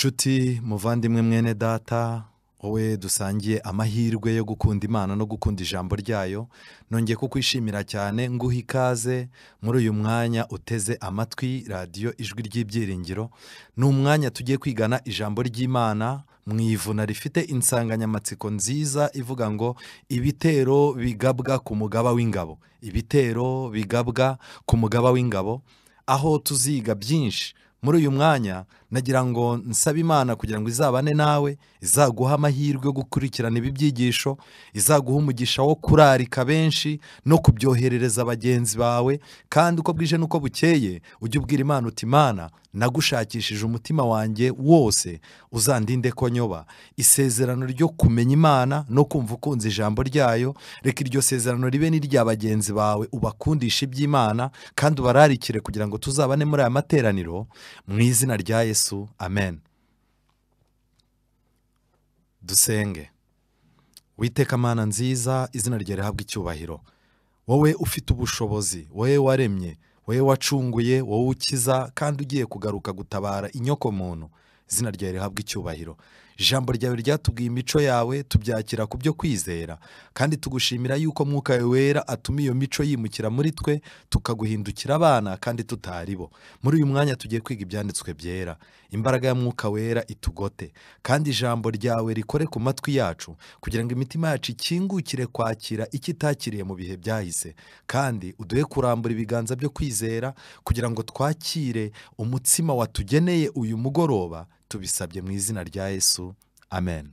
Nshuti muvandimwe mwene data, wowe dusangiye amahirwe yo gukunda Imana no gukunda ijambo ryayo, nongeye kukwishimira cyane nguha ikaze muri uyu mwanya uteze amatwi radiyo Ijwi ry'Ibyiringiro. Ni umwanya tugiye kwigana ijambo ry'Imana mu ivuna rifite insanganyamatsiko nziza ivuga ngo ibitero bigabwa ku mugaba w'ingabo. Ibitero bigabwa ku mugaba w'ingabo, aho tuziga byinshi. Muri uyu mwanya nagira ngo nsabe Imana kugira ngo izabane nawe, izaguha amahirwe yo gukurikirana ibi byigisho, izaguha umugisha wo kurarika benshi no kubyoherereza bagenzi bawe, kandi uko bwije n'uko bukeye ujye ubwira Imana uti Imana nagushakishije umutima wanjye wose, uzandinde ko nyoba. Isezerano ryo kumenya Imana no kumva ukunze ijambo ryayo, reka iryo sezerano ribe n'irya bagenzi bawe, ubakundishe iby'Imana kandi ubararikire kugira ngo tuzabane muri aya materaniro mu izina rya Yesu, amen. Dusenge. Witeka Mana nziza, izina ryawe rihabwe icyubahiro. Wowe ufite ubushobozi, wowe waremye, wowe wacunguye, wowe ukiza kandi ugiye kugaruka gutabara inyoko muntu, izina ryawe rihabwe icyubahiro. Ijambo ryawe ryatubwiye imico yawe, tubyakira ku byo kwizera, kandi tugushimira yuko Mwuka Wera atuma iyo mico yimukira muri twe, tukaguhindukira abana kandi tutari bo. Muri uyu mwanya tugiye kwiga ibyanditswe byera, imbaraga ya Mwuka Wera itugote, kandi ijambo ryawe rikore ku matwi yacu kugira ngo imitima yacu ikingukire kwakira ikitakiriye mu bihe byahise, kandi uduhe kurambura ibiganza byo kwizera kugira ngo twakire umutsima watugeneye uyu mugoroba. Tubisabye mu izina rya Yesu, amen.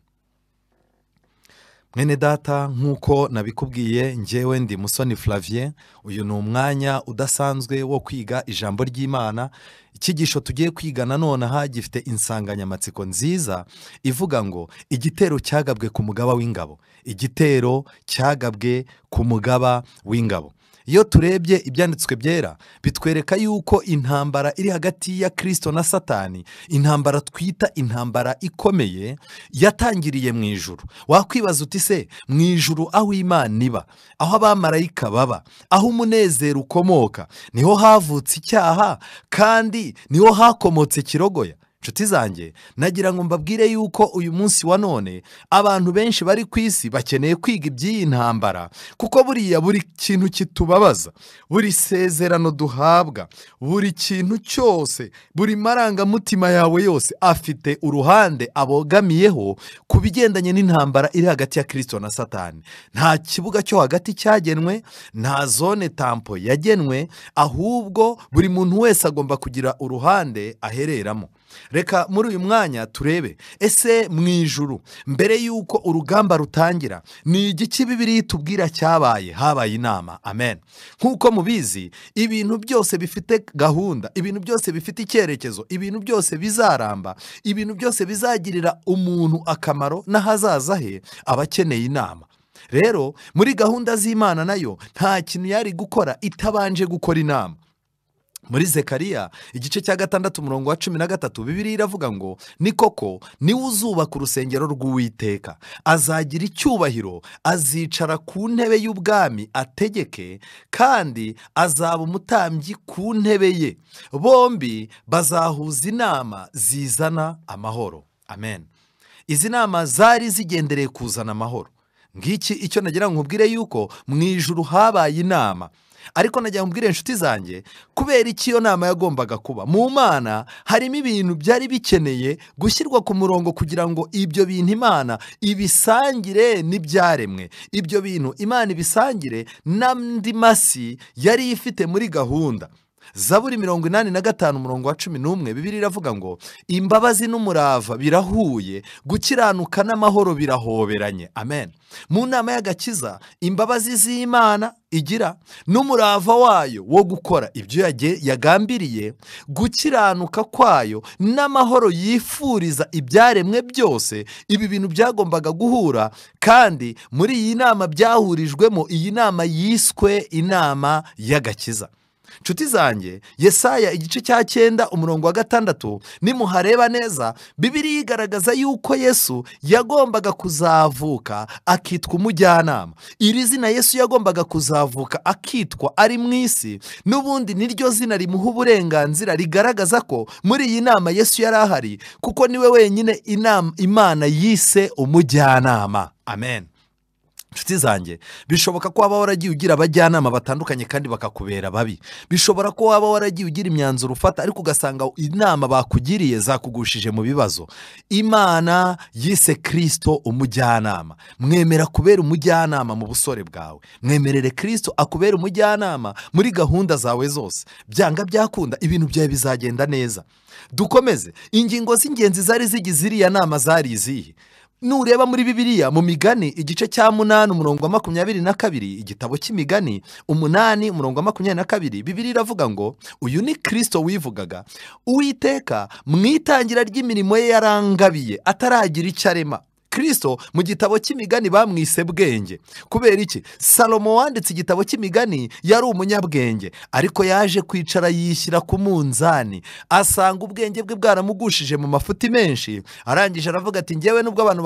Mwene data, nk'uko nabikubwiye, njyewe ndi Musoni Flavien. Uyu ni umwanya udasanzwe wo kwiga ijambo ry'Imana. Icyigisho tugiye kwiga nanone aha gifite insanganyamatsiko nziza ivuga ngo igitero cyagabwe ku mugaba w'ingabo. Igitero cyagabwe ku mugaba w'ingabo. Iyo turebye ibyanditswe byera bitwereka yuko intambara iri hagati ya Kristo na Satani, intambara twita intambara ikomeye, yatangiriye mu ijuru. Wakwibaza uti se mu ijuru aho Imana iba, aho abamarayika baba, aho umunezero ukomoka, niho havutse icyaha kandi niho hakomotse kirogoya? Nshuti zanjye, nagira ngo mbabwire yuko uyu munsi wa none abantu benshi bari ku isi bakeneye kwiga iby'iyi ntambara, kuko buriya buri kintu kitubabaza, buri sezerano duhabwa, buri kintu cyose, buri marangamutima yawe yose afite uruhande abogamiyeho ku bigendanye n'intambara iri hagati ya Kristo na Satani. Nta kibuga cyo hagati cyagenwe, nta zone tampo yagenwe, ahubwo buri muntu wese agomba kugira uruhande ahereramo. Reka muri uyu mwanya turebe ese mu ijuru mbere yuko urugamba rutangira ni igiki Bibiliya itubwira cyabaye? Habaye inama, amen. Nkuko mubizi, ibintu byose bifite gahunda, ibintu byose bifite icyerekezo, ibintu byose bizaramba, ibintu byose bizagirira umuntu akamaro n'ahazaza he, aba akeneye inama. Rero muri gahunda z'Imana nayo nta kintu yari gukora itabanje gukora inama. Muri Zekariya igice cya 6 umurongo wa 13, Bibiliya iravuga ngo ni koko niwe uzubaka urusengero rw'Uwiteka, azagira icyubahiro, azicara ku ntebe y'ubwami ategeke, kandi azaba umutambyi ku ntebe ye, bombi bazahuza inama zizana amahoro. Amen. Izi nama zari zigendereye kuzana amahoro. Ngiki icyo nagira ngo nkubwire yuko mu ijuru habaye inama. Ariko nagira ngo mbwire inshuti zanjye, kubera iki iyo nama yagombaga kuba? Mu Mana harimo ibintu byari bikeneye gushyirwa ku murongo kugira ngo ibyo bintu Imana ibisangire n'ibyaremwe, ibyo bintu Imana ibisangire n'andi masi yari ifite muri gahunda. Zaburi 85 umurongo wa 11, Bibiliya iravuga ngo imbabazi n'umurava birahuye, gukiranuka n'amahoro birahoberanye. Amen. Mu nama y'agakiza, imbabazi z'Imana igira n'umurava wayo wo gukora ibyo yagambiriye, gukiranuka kwayo n'amahoro yifuriza ibyaremwe byose, ibi bintu byagombaga guhura, kandi muri iyi nama byahurijwemo. Iyi nama yiswe inama y'agakiza. Nshuti zanjye, Yesaya igice cya 9 umurongo wa 6, nimuhareba neza, Bibiliya igaragaza yuko Yesu yagombaga kuzavuka akitwa umujyanama. Iri zina Yesu yagombaga kuzavuka akitwa ari mu isi, n'ubundi niryo zina rimuha uburenganzira, rigaragaza ko muri iyi nama Yesu yari ahari, kuko niwe wenyine Imana yise umujyanama. Amen. Nshuti zanjye, bishoboka ko waba waragiye ugira abajyanama batandukanye kandi bakakubera babi. Bishobora ko waba waragiye ugira imyanzuro ufata, ariko ugasanga inama bakugiriye zakugushije mu bibazo. Imana yise Kristo umujyanama. Mwemera kubera umujyanama mu busore bwawe, mwemerere Kristo akubera umujyanama muri gahunda zawe zose. Byanga byakunda ibintu byawe bizagenda neza. Dukomeze. Ingingo z'ingenzi zari zigize iriya nama zari izihe? Nureba muri Bibiliya mu Migani igice cya 8 umurongo wa 22, igitabo cy'Imigani 8 umurongo wa 22, Bibiliya iravuga ngo uyu ni Kristo wivugaga, Uwiteka mu itangira ry'imirimo ye yarangabiye ataragira icyo arema. Kristo mu gitabo cy'Imigani bamwise bwenge. Kubera iki? Salomo wanditse igitabo cy'Imigani yari umunyabwenge, ariko yaje kwicara yishyira ku munzani, asanga ubwenge bwe bwaramugushije mu mafuti menshi. Arangije aravuga ati njyewe nubwo abantu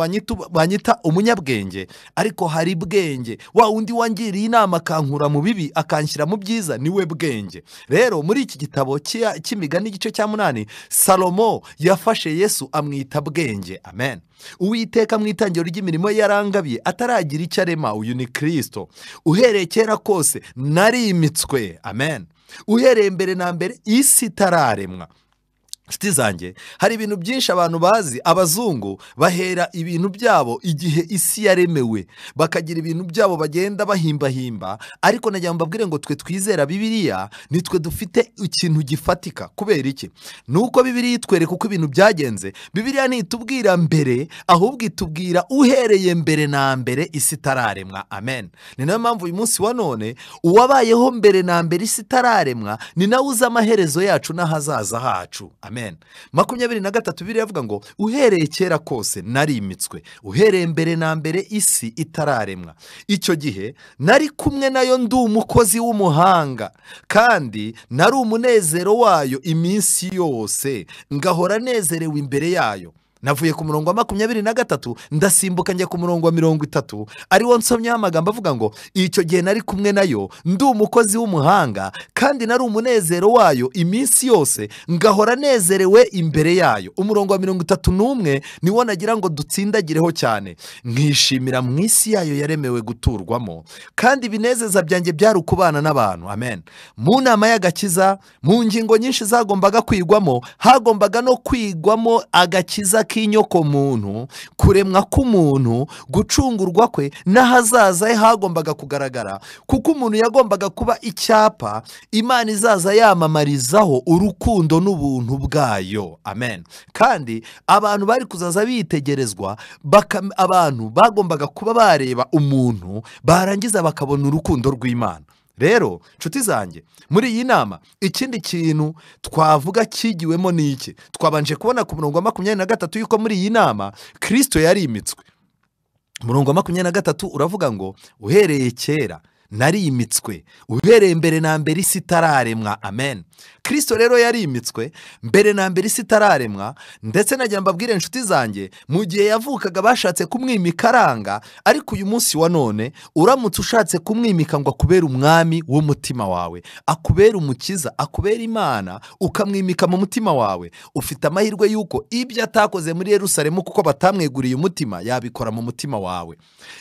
banyita umunyabwenge, ariko hari bwenge wa undi wangiriye inama akankura mu bibi akanshyira mu byiza, niwe bwenge. Rero muri iki gitabo cy'Imigani igice cya 8, Salomo yafashe Yesu amwita bwenge. Amen. Uwiteka mu itangiriro ry'imirimo ye yarangabiye ataragira icyo arema, uyu ni Kristo. Uhereye kera kose narimitswe. Amen. Uhereye mbere na mbere isi itararemwa. Nshuti zanjye, hari ibintu byinshi abantu bazi. Abazungu bahera ibintu byabo igihe isi yaremewe, bakagira ibintu byabo bagenda bahimbahimba, ariko nagira mbabwire ngo twe twizera Bibiliya nitwe dufite ikintu gifatika. Kubera iki? Nuko Bibiliya itwereka uko ibintu byagenze. Bibiliya ntitubwira mbere, ahubwo itubwira uhereye mbere na mbere isi itararemwa. Amen. Ni nayo mpamvu uyu munsi wa none uwabayeho mbere na mbere isi itararemwa ni nawe uzi amaherezo yacu n'ahazaza hacu. Amen. 23 Bibiliya ivuga ngo uhereye kera kose narimitswe, uhereye mbere na mbere isi itararemwa. Icyo gihe nari kumwe nayo ndi umukozi w'umuhanga, kandi nari umunezero wayo iminsi yose, ngahora nezerewe imbere yayo. Navuye ku murongo wa 23 ndasimbuka njya ku murongo wa 30, ariwo nsomye amagambo avuga ngo icyo gihe nari kumwe nayo ndi umukozi w'umuhanga, kandi nari umunezero wayo iminsi yose, ngahora nezerewe imbere yayo. Umurongo wa 31 niwo nagira ngo dutsindagireho cyane. Nkishimira mu isi yayo yaremewe guturwamo, kandi ibinezeza byanjye byari ukubana n'abantu. Amen. Mu nama y'agakiza, mu ngingo nyinshi zagombaga kwigwamo, hagombaga no kwigwamo agakiza k'inyoko muntu, kuremwa k'umuntu, gucungurwa kwe n'ahazaza he hagombaga kugaragara, kuko umuntu yagombaga kuba icyapa Imana izaza yamamarizaho urukundo n'ubuntu bwayo. Amen. Kandi abantu bari kuzaza bitegerezwa, abantu bagombaga kuba bareba umuntu barangiza bakabona urukundo rw'Imana. Rero nshuti zanjye, muri iyi nama ikindi kintu twavuga kigiwemo ni iki? Twabanje kubona ku murongo wa 23 yuko muri iyi nama Kristo yarimitswe. Umurongo wa 23 uravuga ngo uhereye kera narimitswe, uhereye mbere na mbere isi itararemwa. Amen. Kristo rero yarimitswe mbere na mbere isi itararemwa, ndetse nagira mbabwire inshuti zanjye, mu gihe yavukaga bashatse kumwimika aranga, ariko uyu munsi wa none uramutse ushatse kumwimika ngo akubere umwami w'umutima wawe, akubere umukiza, akubere Imana, ukamwimika mu mutima wawe, ufite amahirwe yuko ibyo atakoze muri Yerusalemu kuko batamweguriye umutima, yabikora mu mutima wawe.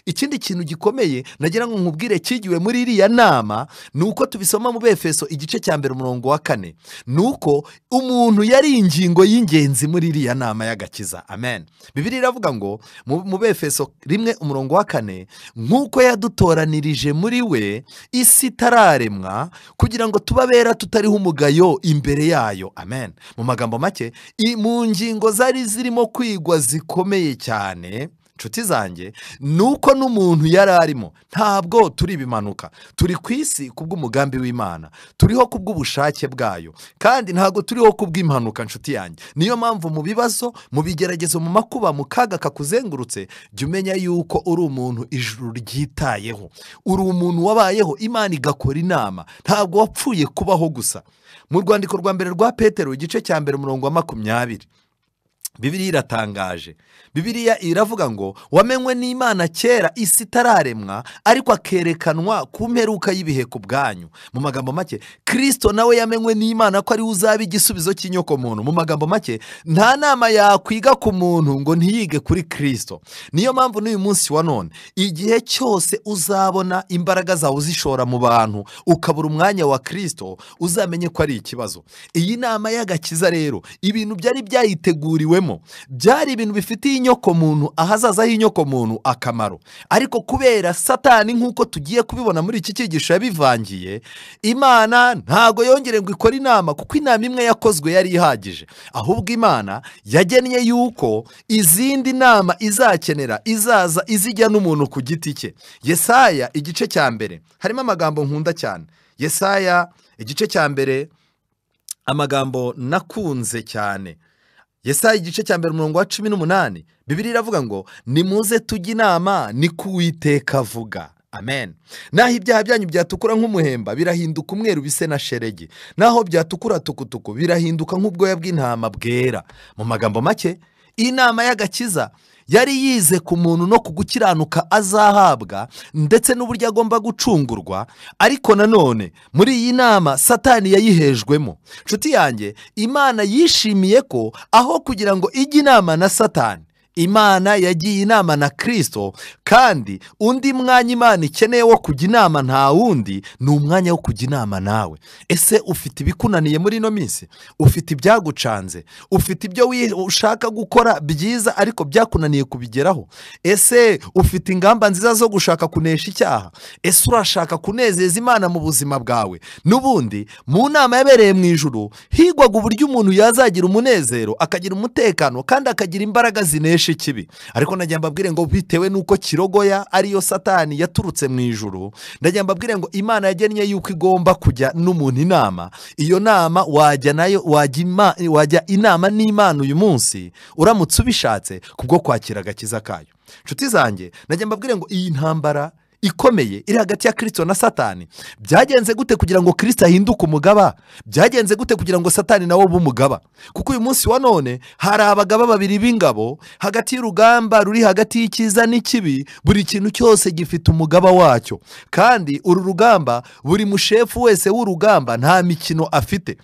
Ikindi kintu gikomeye nagira ngo nkubwire kigiwe muri iriya nama, nuko tubisoma mu Befeso igice cya 1 umurongo wa 4, nuko umuntu yari ingingo y'ingenzi muri iriya nama y'agakiza. Amen. Bibiliya iravuga ngo mu Befeso 1 umurongo wa 4, nkuko yadutoranirije muri we isi itararemwa, kugira ngo tubabera tutariho umugayo imbere yayo. Amen. Mu magambo make, mu ngingo zari zirimo kwigwa zikomeye cyane, Nshuti zanjye, nuko n'umuntu yari arimo, ntabwo turi ibimanuka, turi ku isi kubw'umugambi w'Imana, turiho kubw'ubushake bwayo, kandi ntabwo turiho kubw'impanuka. Nshuti yanjye, niyo mpamvu mu bibazo, mu bigeragezo, mu makuba, mu kaga kakuzengurutse, jya umenya yuko uri umuntu ijuru ryitayeho, uri umuntu wabayeho Imana igakora inama, ntabwo wapfuye kubaho gusa. Mu rwandiko rwa mbere rwa Petero igice cya mbere umurongo wa 20, Bibiliya iratangaje. Bibiliya iravuga ngo wamenywe n'Imana kera isi itararemwa, ariko akerekanwa ku mperuka y'ibihe ku bwanyu. Mu magambo make, Kristo nawe yamenywe n'Imana ko ari uzaba igisubizo cy'inyoko muntu. Mu magambo make, nta nama yakwiga ku muntu ngo ntiyige kuri Kristo. Niyo mpamvu n'uyu munsi wa none, igihe cyose uzabona imbaraga zawe uzishora mu bantu ukabura umwanya wa Kristo, uzamenye ko ari ikibazo. Iyi nama y'agakiza rero, ibintu byari byayiteguriwe byari ibintu bifitiye inyoko muntu, ahazaza h'inyoko muntu akamaro. Ariko kubera Satani, nk'uko tugiye kubibona muri iki cyigisho, yabivangiye, Imana ntago yongere ngo ikore inama, kuko inama imwe yakozwe yari ihagije. Ahubwo Imana yagennye yuko izindi nama izakenera izaza izijya n'umuntu ku giti cye. Yesaya igice cya mbere harimo amagambo nkunda cyane. Yesaya igice cya mbere, amagambo nakunze cyane. Yesaya igice cya mbere umurongo wa 18, Bibiliya iravuga ngo nimuze tujye inama, ni ko Uwiteka avuga. Amen. Naho ibyaha byanyu byatukura nk'umuhemba, birahinduka umweru bise na sheregi. Naho byatukura tukutuku, birahinduka nk'ubwoya bw'intama bwera. Mu magambo make, inama y'agakiza yari yize ku muntu no kugukiranuka azahabwa, ndetse n'uburyo agomba gucungurwa. Ariko nanone muri iyi nama Satani yayihejwemo. Nshuti yanjye, Imana yishimiye ko aho kugira ngo ijye inama na Satani, Imana yagiye inama na Kristo. Kandi undi mwanya Imana ikeneye wo kujya inama nta wundi, ni umwanya wo kujya inama nawe. Ese ufite ibikunaniye muri ino minsi? Ufite ibyagucanze? Ufite ibyo ushaka gukora byiza ariko byakunaniye kubigeraho? Ese ufite ingamba nziza zo gushaka kunesha icyaha? Ese urashaka kunezeza Imana mu buzima bwawe? N'ubundi mu nama yabereye mu ijuru higwaga uburyo umuntu yazagira umunezero, akagira umutekano, kandi akagira imbaraga zinesha ikibi. Ariko najya mbabwire ngo bitewe nuko kirogoya ariyo Satani yaturutse mu ijuru, ndajya mbabwire ngo Imana yagennye yuko igomba kujya n'umuntu inama. Iyo nama wajya nayo, wajya inama n'Imana uyu munsi uramutse ubishatse, kubwo kwakira agakiza kayo. Nshuti zanjye, najya mbabwire ngo iyi ntambara ikomeye iri hagati ya Kristo na Satani, byagenze gute kugira ngo Kristo ahinduke umugaba? Byagenze gute kugira ngo Satani nawe abe umugaba? Kuko uyu munsi wa none hari abagaba babiri b'ingabo hagati y'urugamba ruri hagati y'icyiza n'ikibi. Buri kintu cyose gifite umugaba wacyo, kandi uru rugamba buri mushefu wese w'urugamba nta mikino afite.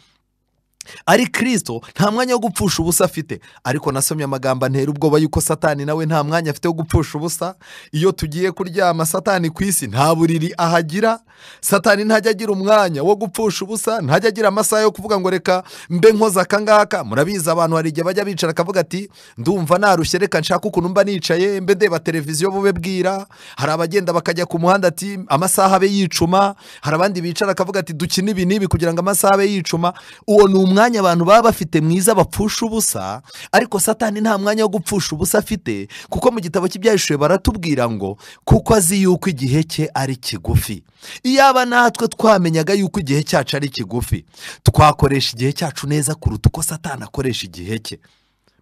Ari Kristo nta mwanya wo gupfusha ubusa afite. Ariko nasomye amagambo antera ubwoba yuko Satani nawe nta mwanya afite wo gupfusha ubusa. Iyo tugiye kuryama, Satani ku isi nta buriri ahagira. Satani ntajya agira umwanya wo gupfusha ubusa, ntajya agira amasaha yo kuvuga ngo reka mbe nkoza akangaka. Murabizi abantu hari igihe bajya bicara akavuga ati ndumva narushye, reka nshaka ukuntu mba nicaye mbe ndeba televiziyo bube bwira. Hari abagenda bakajya ku muhanda ati amasaha abe yicuma. Hari abandi bicara akavuga ati dukine ibi n'ibi kugira ngo amasaha abe yicuma. Uwo ni umwanya abantu baba bafite mwiza bapfusha ubusa. Ariko Satani nta mwanya wo gupfusha ubusa afite, kuko mu gitabo cy'Ibyahishuwe baratubwira ngo kuko azi yuko igihe cye ari kigufi. Iyaba natwe twamenyaga yuko igihe cyacu ari kigufi, twakoresha igihe cyacu neza kuruta uko Satani akoresha igihe cye.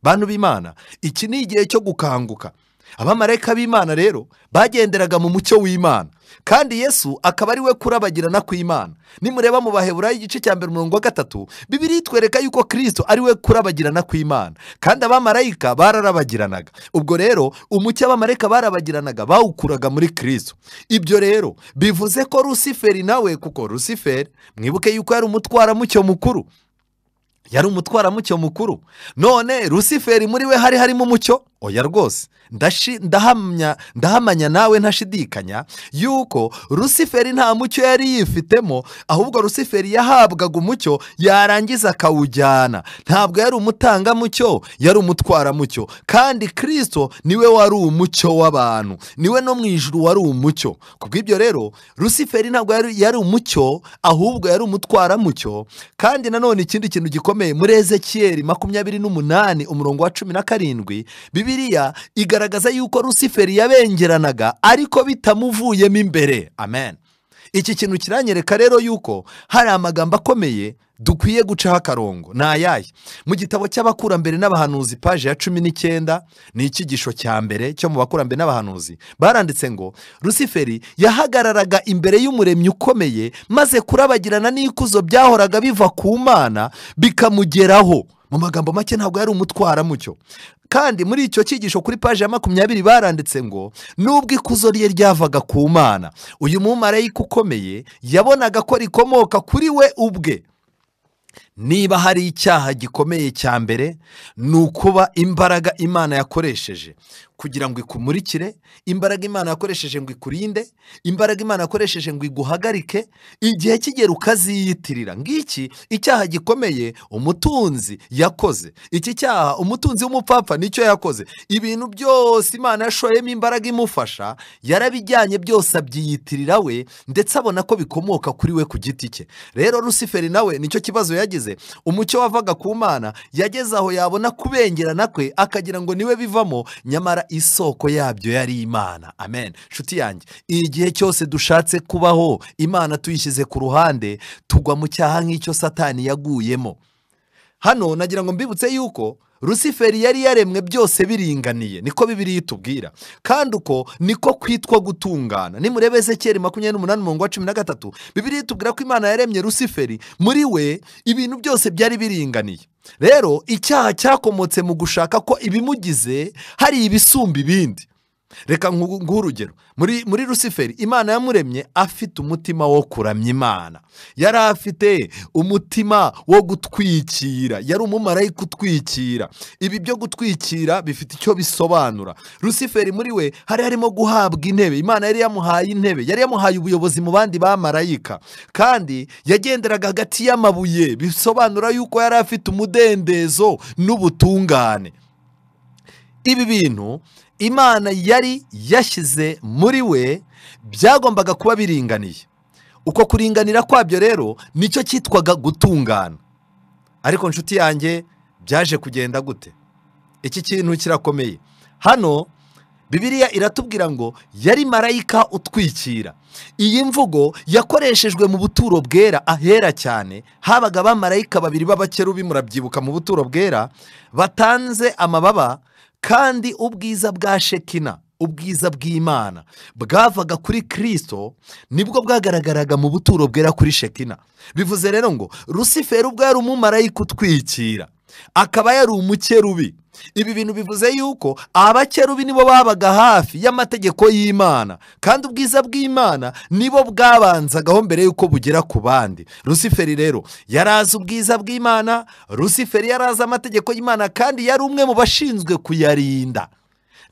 Bantu b'Imana, iki ni igihe cyo gukanguka. Abamarayika b'Imana rero bagenderaga mu mucyo w'Imana, kandi Yesu akaba ari we kurabagirana kw'Imana. Nimureba mu Baheburayo igice cya mbere umurongo wa 3, Bibiliya itwereka yuko Kristo ari we kurabagirana kw'Imana, kandi abamarayika bararabagiranaga. Ubwo rero umucyo abamarayika barabagiranaga bawukuraga muri Kristo. Ibyo rero bivuze ko Rusiferi nawe, kuko Rusiferi mwibuke yuko yari umutwaramucyo mukuru, yari umutwaramucyo mukuru. None Rusiferi muri we hari harimo umucyo? Oya rwose, ndahamanya nawe ntashidikanya yuko Rusiferi nta mucyo yari yifitemo, ahubwo Rusiferi yahabwaga umucyo yarangiza akawujyana. Ntabwo yari umutangamucyo, yari umutwaramucyo. Kandi Kristo niwe wari umucyo w'abantu, niwe no mu ijuru wari umucyo. Kubw'ibyo rero Rusiferi ntabwo yari umucyo, ahubwo yari umutwaramucyo. Kandi nanone ikindi kintu gikomeye, muri Ezekiyeli 28 umurongo wa 17, Bibiliya igaragaza yuko Rusiferi yabengeranaga ariko bitamuvuyemo imbere. Amen. Iki kintu kiranyereka rero yuko hari amagambo akomeye dukwiye gucaho akarongo. Ni ayahe? Mu gitabo cy'abakurambere n'abahanuzi paje ya 19, ni icyigisho cya mbere cyo mu bakurambere n'abahanuzi, baranditse ngo Rusiferi yahagararaga imbere y'umuremyi ukomeye, maze kurabagirana n'ikuzo byahoraga biva ku Mana bikamugeraho. Mu magambo make ntabwo yari umutwaramucyo. Kandi muri icyo cyigisho kuri paje ya 20 baranditse ngo nubwo ikuzo rye ryavaga ku Mana, uyu mumarayika ukomeye yabonaga ko rikomoka kuri we ubwe. Niba hari icyaha gikomeye cya mbere, ni ukuba imbaraga Imana yakoresheje kugira ngo ikumurikire, imbaraga Imana yakoresheje ngo ikurinde, imbaraga Imana yakoresheje ngo iguhagarike, igihe kigera ukaziyitirira. Ngiki icyaha gikomeye umutunzi yakoze. Iki cyaha umutunzi w'umupfapfa nicyo yakoze. Ibintu byose Imana yashoyemo imbaraga imufasha, yarabijyanye byose abyiyitirira we, ndetse abona ko bikomoka kuri we ku giti cye. Rero Rusiferi nawe nicyo kibazo yagize. Umucyo wavaga ku Mana yageze aho yabona kubengerana kwe akagira ngo niwe bivamo, nyamara isoko yabyo yari Imana. Amen. Nshuti yanjye, igihe cyose dushatse kubaho Imana tuyishyize ku ruhande, tugwa mu cyaha nk'icyo Satani yaguyemo. Hano nagira ngo mbibutse yuko Rusiferi yari yaremwe byose biringaniye, niko Bibiliya itubwira, kandi uko niko kwitwa gutungana. Nimurebe Ezekiyeli 28:13, Bibiliya itubwira ko Imana yaremye Rusiferi, muri we ibintu byose byari biringaniye. Rero icyaha cyakomotse mu gushaka ko ibimugize hari ibisumba ibindi. Reka nguhe urugero. Muri Rusiferi Imana yamuremye afite umutima wo kuramya Imana, yari afite umutima wo gutwikira, yari umumarayika utwikira. Ibi byo gutwikira bifite icyo bisobanura. Rusiferi muri we hari harimo guhabwa intebe. Imana yari yamuhaye intebe, yari yamuhaye ubuyobozi mu bandi bamarayika, kandi yagenderaga hagati y'amabuye, bisobanura yuko yari afite umudendezo n'ubutungane. Ibi bintu Imana yari yashyize muri we byagombaga kuba biringaniye. Uko kuringanira kwabyo rero nicyo cyitwaga gutungana. Ariko nshuti yanjye, byaje kugenda gute? Iki kintu kirakomeye. Hano Bibiliya iratubwira ngo yari marayika utwikira. Iyi mvugo yakoreshejwe mu buturo bwera ahera cyane. Habaga abamarayika babiri b'abakerubi, murabyibuka, mu buturo bwera batanze amababa, kandi ubwiza bwa Shekina, ubwiza bw'Imana bwavaga kuri Kristo, nibwo bwagaragaraga mu buturo bwera kuri Shekina. Bivuze rero ngo Rusiferi ubwo yari umumarayika utwikira, akaba yari umukerubi. Ibi bintu bivuze yuko abakerubi nibo babaga hafi y'amategeko y'Imana, kandi ubwiza bw'Imana nibo bwabanzagaho mbere yuko bugera ku bandi. Rusiferi rero yarazi ubwiza bw'Imana, Rusiferi yarazi amategeko y'Imana, kandi yari umwe mu bashinzwe kuyarinda.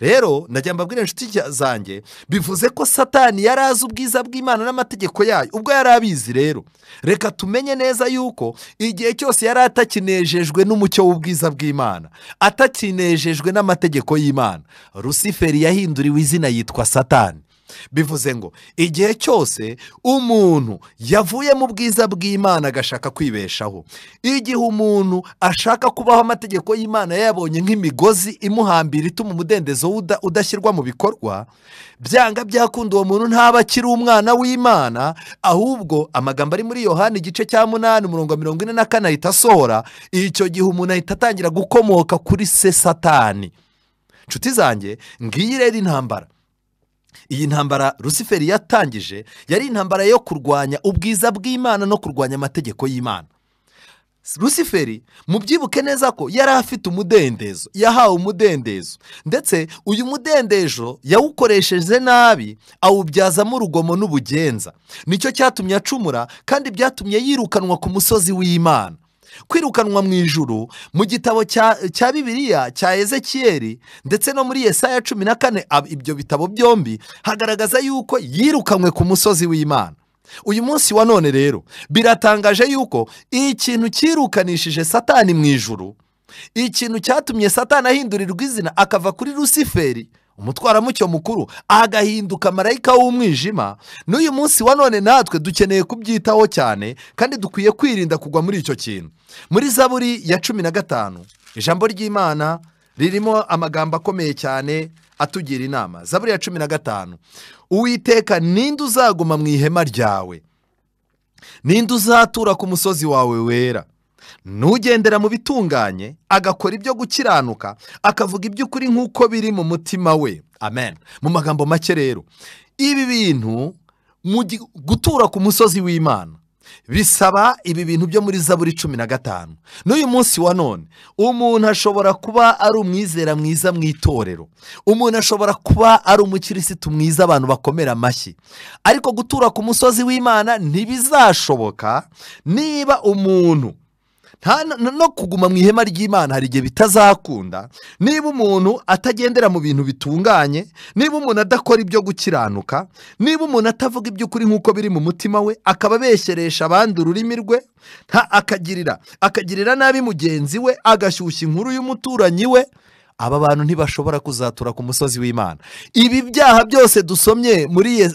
Rero najya mbabwira inshuti zanjye, bivuze ko Satani yarazi ubwiza bw'Imana n'amategeko yayo. Ubwo yari abizi rero, reka tumenye neza yuko igihe cyose yari atakinejejwe n'umucyo w'ubwiza bw'Imana, atakinejejwe n'amategeko y'Imana, Rusiferi yahinduriwe izina yitwa Satani. Bivuze ngo igihe cyose umuntu yavuye mu bwiza bw'Imana agashaka kwibeshaho, igihe umuntu ashaka kubaho amategeko y'Imana yabonye nk'imigozi imuhambira ituma umudendezo udashyirwa mu bikorwa, byanga byakunda uwo muntu ntaba akiri umwana w'Imana, ahubwo amagambo ari muri Yohana igice cya 8 umurongo 44 ahita asohora. Icyo gihe umuntu ahita atangira gukomoka kuri se Satani. Nshuti zanjye, ngiyi rero intambara. Iyi ntambara Rusiferi yatangije yari intambara yo kurwanya ubwiza bw'Imana no kurwanya amategeko y'Imana. Rusiferi mubyibuke neza ko yari afite umudendezo, yahawe umudendezo, ndetse uyu mudendezo yawukoresheje nabi, awubyazamo urugomo n'ubugenza. Nicyo cyatumye acumura, kandi byatumye yirukanwa ku musozi w'Imana. Kwirukanwa mu ijuru mu gitabo cya Bibiliya cya Ezekiyeli ndetse no muri Yesaya 14, ibyo bitabo byombi hagaragaza yuko yirukanwe ku musozi w'Imana. Uyu munsi wa none rero biratangaje yuko ikintu cyirukanishije Satani mu ijuru, ikintu cyatumye Satani ahindurirwa izina akava kuri Rusiferi umutwaramucyo mukuru agahinduka marayika w'umwijima, n'uyu munsi wa none natwe dukeneye kubyitaho cyane, kandi dukwiye kwirinda kugwa muri icyo kintu. Muri Zaburi ya 15 ijambo ry'Imana Ririmo amagambo akomeye cyane atugira inama. Zaburi ya 15. Uwiteka, ninde uzaguma mu ihema ryawe? Ninde uzatura ku musozi wawe wera? Nugendera mu bitunganye, agakora ibyo gukiranuka, akavuga iby'ukuri nk'uko biri mu mutima we. Amen. Mu magambo make rero, ibi bintu gutura ku musozi w'Imana bisaba ibi bintu byo muri Zaburi 15. N'uyu munsi wa none umuntu ashobora kuba ari umwizera mwiza mu itorero, umuntu ashobora kuba ari umukirisitu mwiza abantu bakomera amashyi, ariko gutura ku musozi w'Imana ntibizashoboka niba umuntu no kuguma mu ihema ry'Imana hari igihe bitazakunda, niba umuntu atagendera mu bintu bitunganye, niba umuntu adakora ibyo gukiranuka, niba umuntu atavuga iby'ukuri nk'uko biri mu mutima we, akaba abeshyeresha abandi ururimi rwe, akagirira nabi mugenzi we, agashyushya inkuru y'umuturanyi we, aba bantu ntibashobora kuzatura ku musozi w'Imana. Ibi byaha byose dusomye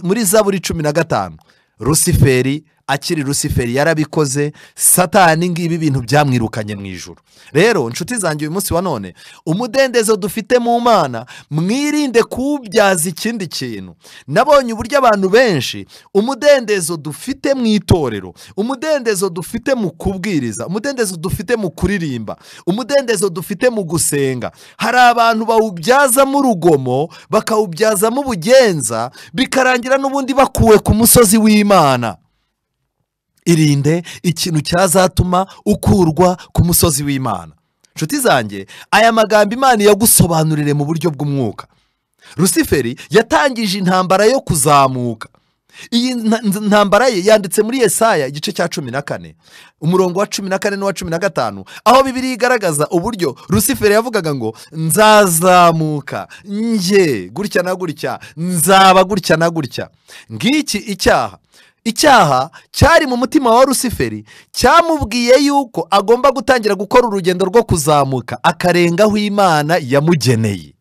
muri Zaburi 15, Rusiferi akiri Rusiferi yarabikoze, Satani ngibi ibintu byamwirukanye mu ijuru. Rero nshuti zanjye, uyu munsi wa none umudendezo dufite mu Mana, mwirinde kuwubyaza ikindi kintu. Nabonye uburyo abantu benshi umudendezo dufite mu itorero, umudendezo dufite mu kubwiriza, umudendezo dufite mu kuririmba, umudendezo dufite mu gusenga, hari abantu bawubyazamo urugomo, bakawubyazamo ubugenza, bikarangira n'ubundi bakuwe ku musozi w'Imana. Irinde ikintu cyazatuma ukurwa ku musozi w'Imana. Nshuti zanjye, aya magambo Imana yagusobanurire mu buryo bw'umwuka. Rusiferi yatangije intambara yo kuzamuka. Iyi ntambara ye yanditse muri Yesaya igice cya 14, umurongo wa 14 n'uwa 15, aho Bibiliya igaragaza uburyo Rusiferi yavugaga ngo nzazamuka nge gutya na gutya, nzaba gutya na gutya. Ngiki icyaha cyari mu mutima wa Rusiferi cyamubwiye yuko agomba gutangira gukora urugendo rwo kuzamuka akarengaho Imana yamugeneye.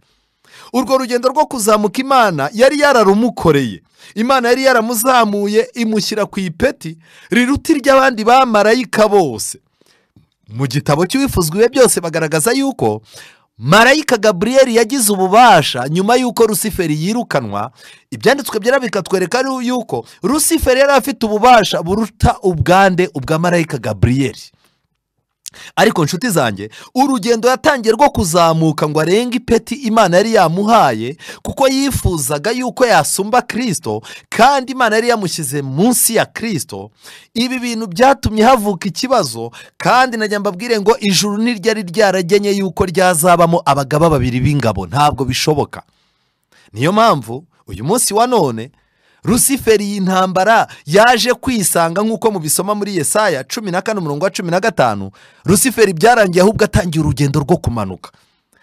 Urwo rugendo rwo kuzamuka Imana yari yararumukoreye, Imana yari yaramuzamuye imushyira ku ipeti riruta iry'abandi bamarayika bose. Mu gitabo cy'Uwifuzwa Ibihe Byose bagaragaza yuko Marayika Gabriel yagize ububasha nyuma yuko Rusiferi yirukanwa. Ibyanditswe byera bikatwereka yuko Rusiferi yari afite ububasha buruta ubwande ubwa Marayika Gabriel. Ariko nshuti zanjye, urugendo yatangiye rwo kuzamuka ngo arenge ipeti Imana yari yamuhaye, kuko yifuzaga yuko yasumba Kristo, kandi Imana yari yamushyize munsi ya Kristo. Ibi bintu byatumye havuka ikibazo, kandi najya mbabwire ngo ijuru ntiryari ryaragenye yuko ryazabamo abagaba babiri b'ingabo, ntabwo bishoboka. Niyo mpamvu uyu munsi wa none Rusiferi y'intambara yaje kwisanga nk'uko mubisoma muri Yesaya 14 umurongo wa 15. Rusiferi byarangiye ahubwo atangiye urugendo rwo kumanuka.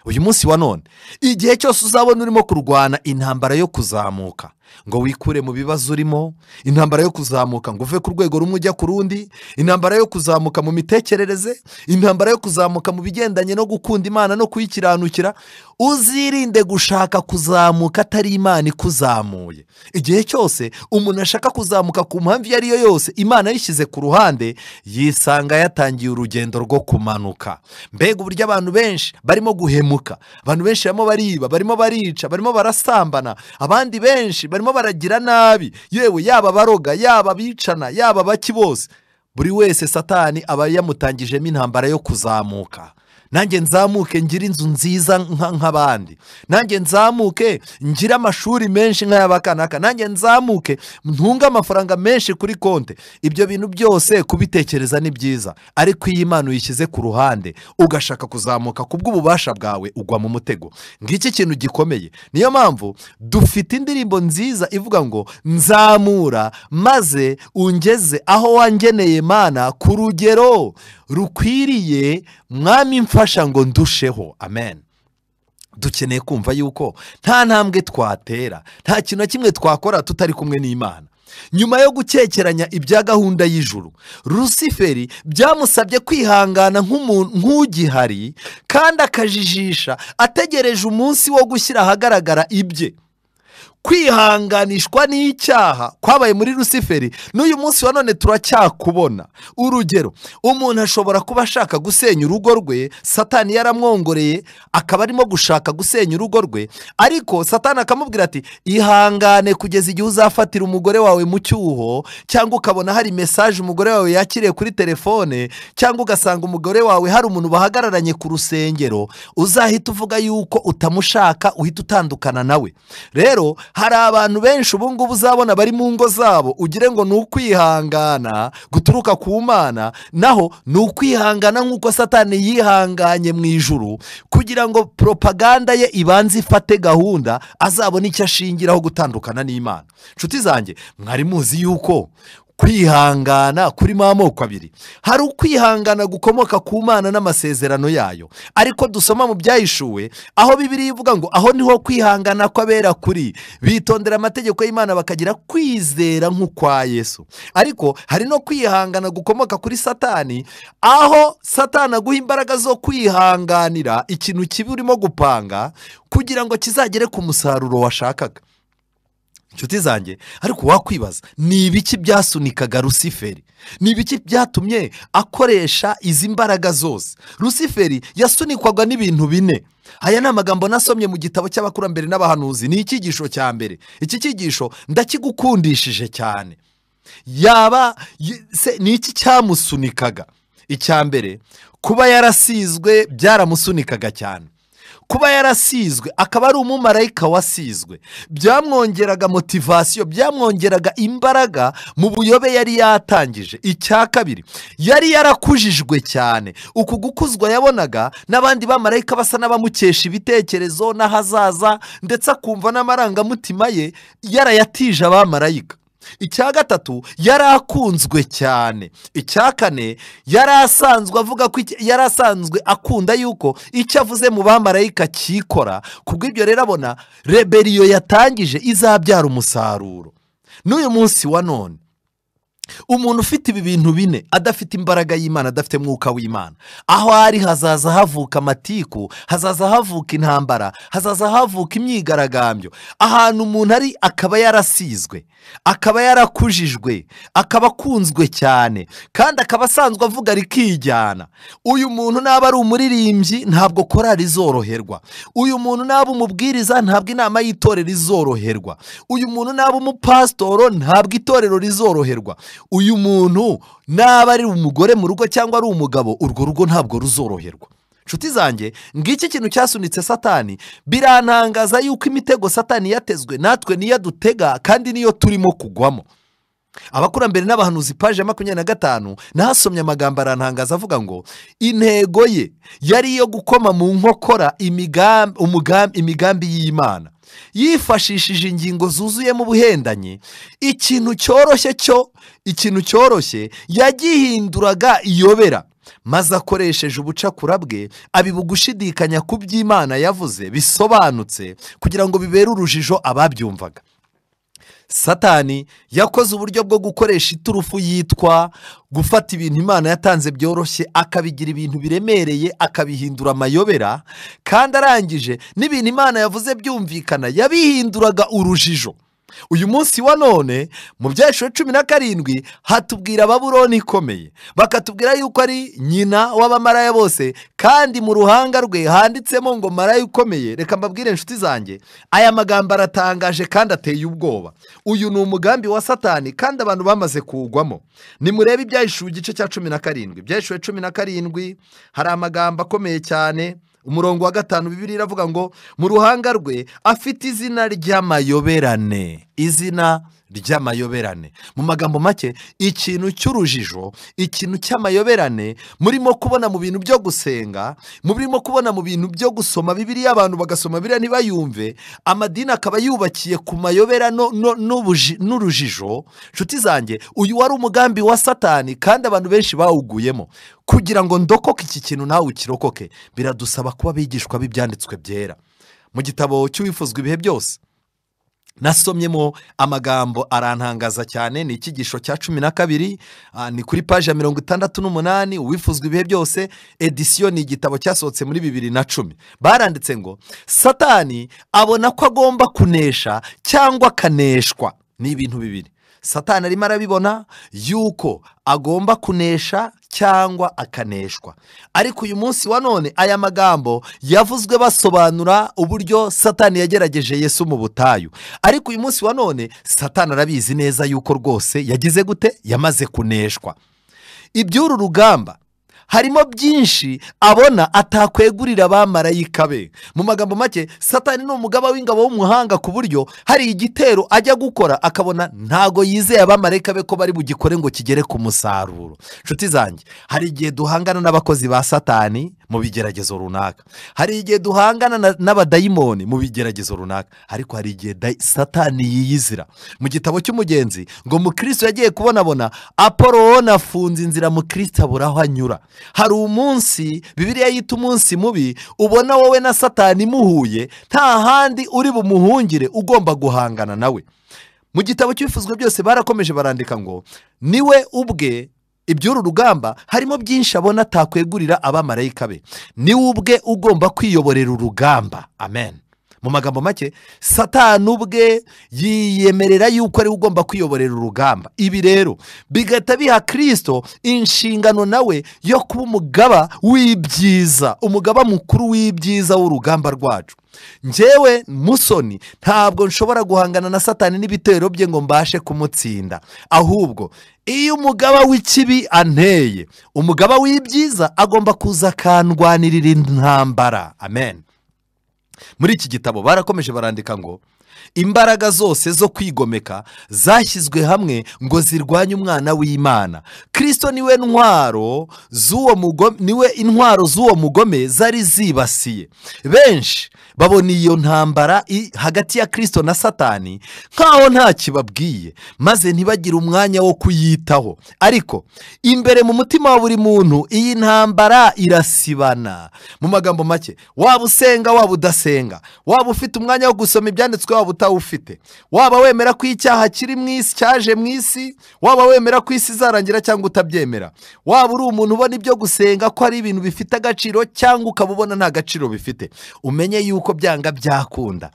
Uyu munsi wa none igihe cyose uzabona urimo kurwana intambara yo kuzamuka ngo wikure mu bibazo urimo, intambara yo kuzamuka ngo uve ku rwego rumwe ujya ku rundi, intambara yo kuzamuka mu mitekerereze, intambara yo kuzamuka mu bigendanye no gukunda Imana no kuyikiranukira, uzirinde gushaka kuzamuka atari Imana ikuzamuye. Igihe cyose umuntu ashaka kuzamuka ku mpamvu iyo ari yo yose Imana yishyize ku ruhande, yisanga yatangiye urugendo rwo kumanuka. Mbega uburyo abantu benshi barimo guhemuka, abantu benshi barimo bariba, barimo barica, barimo barasambana, abandi benshi barimo baragira nabi, yewe yaba baroga, yaba bicana, yaba baki bose, buri wese Satani aba yamutangijemo intambara yo kuzamuka. Nanjye nzamuke ngira inzu nziza nk'abandi, nanjye nzamuke ngira amashuri menshi nk'ayabakanaka, nanjye nzamuke ntunga amafaranga menshi kuri konte. Ibyo bintu byose kubitekereza ni byiza, ariko iyo Imana uyishyize ku ruhande ugashaka kuzamuka kubw'ububasha bwawe, ugwa mu mutego. Ngiki kintu gikomeye. Niyo mpamvu dufite indirimbo nziza ivuga ngo nzamura maze ungeze aho wangeneye Mana ku rugero rukwiriye, mwami mfasha ngo ndusheho. Amen. Dukeneye kumva yuko nta ntambwe twatera, nta kintu na kimwe twakora tutari kumwe n'Imana. Nyuma yo gukekeranya ibya gahunda y'ijuru, Rusiferi byamusabye kwihangana nk'ugihari, kandi akajijisha ategereje umunsi wo gushyira ahagaragara ibye. Kwihanganishwa n'icyaha kwabaye muri Rusiferi n'uyu munsi wa none turacyakubona. Urugero, umuntu ashobora kuba ashaka gusenya urugo rwe, Satani yaramwongoreye akaba arimo gushaka gusenya urugo rwe, ariko Satani akamubwira ati ihangane kugeza igihe uzafatira umugore wawe mu cyuho, cyangwa ukabona hari message umugore wawe yakiriye kuri telefone, cyangwa ugasanga umugore wawe hari umuntu bahagararanye ku rusengero, uzahita uvuga yuko utamushaka, uhita utandukana nawe. Rero hari abantu benshi ubu ngubu uzabona bari mu ngo zabo ugire ngo ni ukwihangana guturuka ku Mana, naho ni ukwihangana nk'uko Satani yihanganye mu ijuru kugira ngo propaganda ye ibanze ifate gahunda, azabone icyo ashingiraho gutandukana n'Imana. Nshuti zanjye, mwari muzi yuko kwihangana kurimo amoko abiri. Hari ukwihangana gukomoka ku Mana n'amasezerano yayo, ariko dusoma mu Byahishuwe aho Bibiliya ivuga ngo aho niho kwihangana kw'abera kuri, bitondera amategeko y'Imana bakagira kwizera nk'ukwa Yesu. Ariko hari no kwihangana gukomoka kuri Satani, aho Satani aguha imbaraga zo kwihanganira ikintu kibi urimo gupanga kugira ngo kizagere ku musaruro washakaga. Nshuti zanjye, ariko wakwibaza ni ibiki byasunikaga Rusiferi? Ni ibiki byatumye akoresha izi mbaraga zose? Rusiferi yasunikwaga n'ibintu bine. Aya ni amagambo nasomye mu gitabo cy'abakurambere n'abahanuzi, ni icyigisho cya mbere. Iki cyigisho ndakigukundishije cyane. Yaba se ni iki cyamusunikaga? Icya mbere, kuba yarasizwe byaramusunikaga cyane. Kuba yarasizwe akaba ari umumarayika wasizwe byamwongeraga motivasiyo, byamwongeraga imbaraga mu buyobe yari yatangije. Icya kabiri, yari yarakujijwe cyane. Uku gukuzwa yabonaga n'abandi bamarayika basa n'abamukesha ibitekerezo n'ahazaza, ndetse akumva n'amarangamutima ye yarayatije abamarayika. Icya gatatu, yari akunzwe cyane. Icya kane, yari asanzwe avuga ko yari asanzwe akunda yuko icyo avuze mu bamarayika cyikora. Kubw'ibyo rero abona reberiyo yatangije izabyara umusaruro. N'uyu munsi wa none umuntu ufite ibi bintu bine adafite imbaraga y'Imana, adafite mwuka w'Imana, aho ari hazaza havuka amatiku, hazaza havuka intambara, hazaza havuka imyigaragambyo. Ahantu umuntu ari akaba yarasizwe, akaba yarakujijwe, akaba akunzwe cyane, kandi akaba asanzwe avuga rikijyana, uyu muntu naba ari umuririmbyi ntabwo korali izoroherwa. Uyu muntu naba umubwiriza ntabwo inama y'itorero izoroherwa. Uyu muntu naba umupasitoro ntabwo itorero rizoroherwa. Uyu muntu naba ari umugore mu rugo cyangwa ari umugabo, urwo rugo ntabwo ruzoroherwa. Nshuti zanjye, ngiki kintu cyasunitse Satani. Birantangaza yuko imitego Satani yatezwe natwe niyo dutega, kandi niyo turimo kugwamo. Abakurambere n'abahanuzi paje ya 25 nahasomye amagambo arantangaza avuga ngo intego ye yari iyo gukoma mu nkokora imigambi y'Imana, yifashishije ingingo zuzuyemo ubuhendanyi. Ikintu cyoroshye cyo, ikintu cyoroshye yagihinduraga iyobera, maze akoresheje ubucakura bwe abibugushidikanya ku by'Imana yavuze bisobanutse, kugira ngo bibere urujijo ababyumvaga. Satani yakoze uburyo bwo gukoresha iturufu yitwa gufata ibintu Imana yatanze byoroshye akabigira ibintu biremereye, akabihindura amayobera, kandi arangije n'ibintu Imana yavuze byumvikana yabihinduraga urujijo. Uyu munsi wa none mu Byahishuwe 17 hatubwira Babuloni ikomeye, bakatubwira yuko ari nyina w'abamaraya bose, kandi mu ruhanga rwe handitsemo ngo maraya ukomeye. Reka mbabwire inshuti zanjye, aya magambo aratangaje kandi ateye ubwoba. Uyu ni umugambi wa Satani kandi abantu bamaze kuwugwamo. Nimurebe Ibyahishuwe igice cya 17. Ibyahishuwe 17 hari amagambo akomeye cyane. Umurongo wa 5 Bibiliya iravuga ngo mu ruhanga rwe afite izina ry'amayoberane. Izina ry'amayoberane. Mu magambo make, ikintu cy'urujijo, ikintu cy'amayoberane murimo kubona mu bintu byo gusenga, murimo kubona mu bintu byo gusoma Bibiliya, abantu bagasoma Bibiliya ntibayumve, amadini akaba yubakiye ku mayoberano n'urujijo. Nshuti zanjye, uyu wari umugambi wa Satani kandi abantu benshi bawuguyemo. Kugira ngo ndokoke iki kintu nawe ukirokoke, biradusaba kuba bigishwa b'ibyanditswe byera. Mu gitabo cy'uwifuzwa ibihe byose, Nasomyemo amagambo arantangaza cyane. Ni icyigisho cya 12, ni kuri paji ya 68, Uwifuzwa ibihe byose edisiyo, ni igitabo cyasohotse muri 2010. Baranditse ngo Satani abona ko agomba kunesha cyangwa akaneshwa. Ni ibintu bibiri. Satani arimo arabibona yuko agomba kunesha cyangwa akaneshwa. Ariko uyu munsi wa none aya magambo yavuzwe basobanura uburyo Satani yagerageje Yesu mu butayu. Ariko uyu munsi wa none Satani arabizi neza yuko rwose yagize gute, yamaze kuneshwa. Iby'uru rugamba harimo byinshi abona atakwegurira abamarayika be. Mu magambo make, Satani ni umugaba w'ingabo w'umuhanga, ku buryo hari igitero ajya gukora akabona ntago yizeye abamarayika be ko bari bugikore ngo kigere ku musaruro. Nshuti zanjye, hari igihe duhangana n'abakozi ba Satani mu bigeragezo runaka, hari igihe duhangana n'abadayimoni mu bigeragezo runaka, ariko hari igihe Satani yiyizira. Mu gitabo cy'Umugenzi ngo Mukristo yagiye kubonabona Apollo afunze inzira, Mukristo abura aho anyura. Hari umunsi Bibiliya yita umunsi mubi, ubona wowe na Satani muhuye nta handi uri bumuhungire, ugomba guhangana nawe. Mu gitabo cy'Ibifuzwa byose barakomeje barandika ngo niwe ubwe iby'uru rugamba harimo byinshi abona atakwegurira abamarayika be, niwe ubwe ugomba kwiyoborera urugamba. Amen. Mu magambo make, Satani ubwe yiyemerera yuko ari ugomba kwiyoborera urugamba. Ibi rero bigahita biha Kristo inshingano nawe yo kuba umugaba w'ibyiza, umugaba mukuru w'ibyiza w'urugamba rwacu. Njyewe Musoni ntabwo nshobora guhangana na Satani n'ibitero bye ngo mbashe kumutsinda. Ahubwo iyo umugaba w'ikibi anteye, umugaba w'ibyiza agomba kuza akandwanirira intambara. Amen. Muri iki gitabo barakomeje barandika ngo imbaraga zose zo kwigomeka zashyizwe hamwe ngo zirwanye umwana w'Imana. Kristo niwe intwaro z'uwo mugome, niwe intwaro z'uwo mugome zari zibasiye. Benshi babona iyo ntambara hagati ya Kristo na Satani nkaho nta kibabwiye, maze ntibagire umwanya wo kuyitaho. Ariko imbere mu mutima wa buri muntu iyi ntambara irasibana. Mu magambo make, waba usenga waba udasenga, waba ufite umwanya wo gusoma ibyanditswe waba utawufite, waba wemera ko icyaha kiri mu isi cyaje mu isi, waba wemera ko isi izarangira cyangwa utabyemera, waba uri umuntu ubona ibyo gusenga ko ari ibintu bifite agaciro cyangwa ukaba ubona nta gaciro bifite, umenye yuko byanga byakunda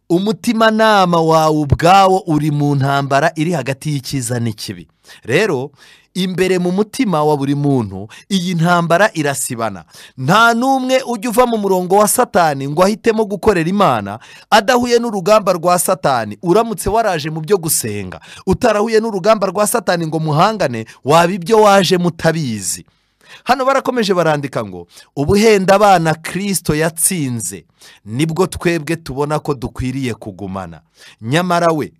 umutimanama wawe ubwawo uri mu ntambara iri hagati y'icyiza n'ikibi. Rero imbere mu mutima wa buri muntu iyi ntambara irasibana. Nta n'umwe ujya uva mu murongo wa Satani ngo ahitemo gukorera Imana adahuye n'urugamba rwa Satani. Uramutse waraje mu byo gusenga utarahuye n'urugamba rwa Satani ngo muhangane, waba ibyo waje mutabizi. Hano barakomeje barandika ngo ubuhenda abana Kristo yatsinze nibwo twebwe tubona ko dukwiriye kugumana. Nyamara we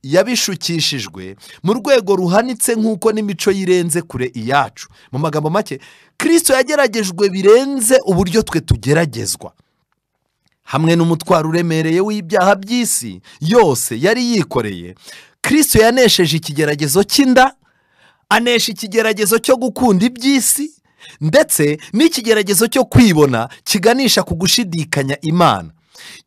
yabishukishijwe mu rwego ruhanitse nk'uko n'imico yirenze kure iyacu. Mu magambo make, Kristo yageragejwe birenze uburyo twe tugeragezwa. Hamwe n'umutwaro uremereye w'ibyaha by'isi yose yari yikoreye, Kristo yanesheje ikigeragezo cy'inda, anesha ikigeragezo cyo gukunda iby'isi, ndetse n'ikigeragezo cyo kwibona kiganisha ku gushidikanya Imana.